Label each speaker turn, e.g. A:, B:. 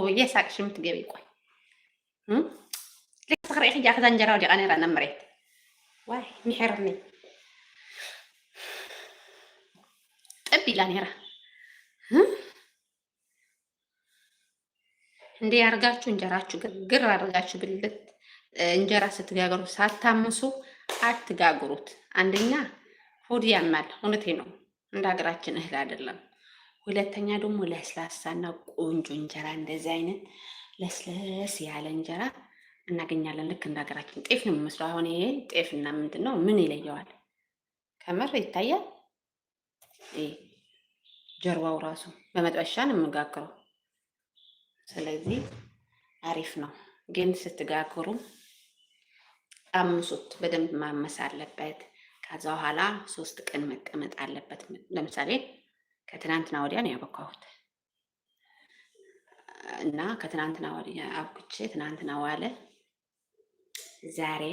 A: እየሳቅሽ የምትገቢ? ቆይ ልክ ትኽርኢ ሕጂ ኣኽዛ እንጀራ ወዲቓ ነይራ ናብ መሬት። ዋይ ምሕርኒ ጥብ ኢላ ነይራ። እንዴ አርጋችሁ እንጀራችሁ ግር አርጋችሁ ብልት። እንጀራ ስትጋግሩ ሳታምሱ አትጋግሩት። አንደኛ ሆድ ያማል፣ እውነቴ ነው። እንደ ሀገራችን እህል አይደለም። ሁለተኛ ደግሞ ለስላሳና ቆንጆ እንጀራ እንደዚህ አይነት ለስለስ ያለ እንጀራ እናገኛለን። ልክ እንደ ሀገራችን ጤፍ ነው የሚመስለው። አሁን ይሄ ጤፍና ምንድን ነው ምን ይለየዋል? ከምር ይታያል። ጀርባው ራሱ በመጥበሻ ነው የምጋግረው። ስለዚህ አሪፍ ነው፣ ግን ስትጋግሩ አምሱት። በደንብ ማመስ አለበት። ከዛ በኋላ 3 ቀን መቀመጥ አለበት። ለምሳሌ ከትናንትና ወዲያ ነው ያበኳሁት እና ከትናንትና ወዲያ አብኩቼ ትናንትና ዋለ ዛሬ።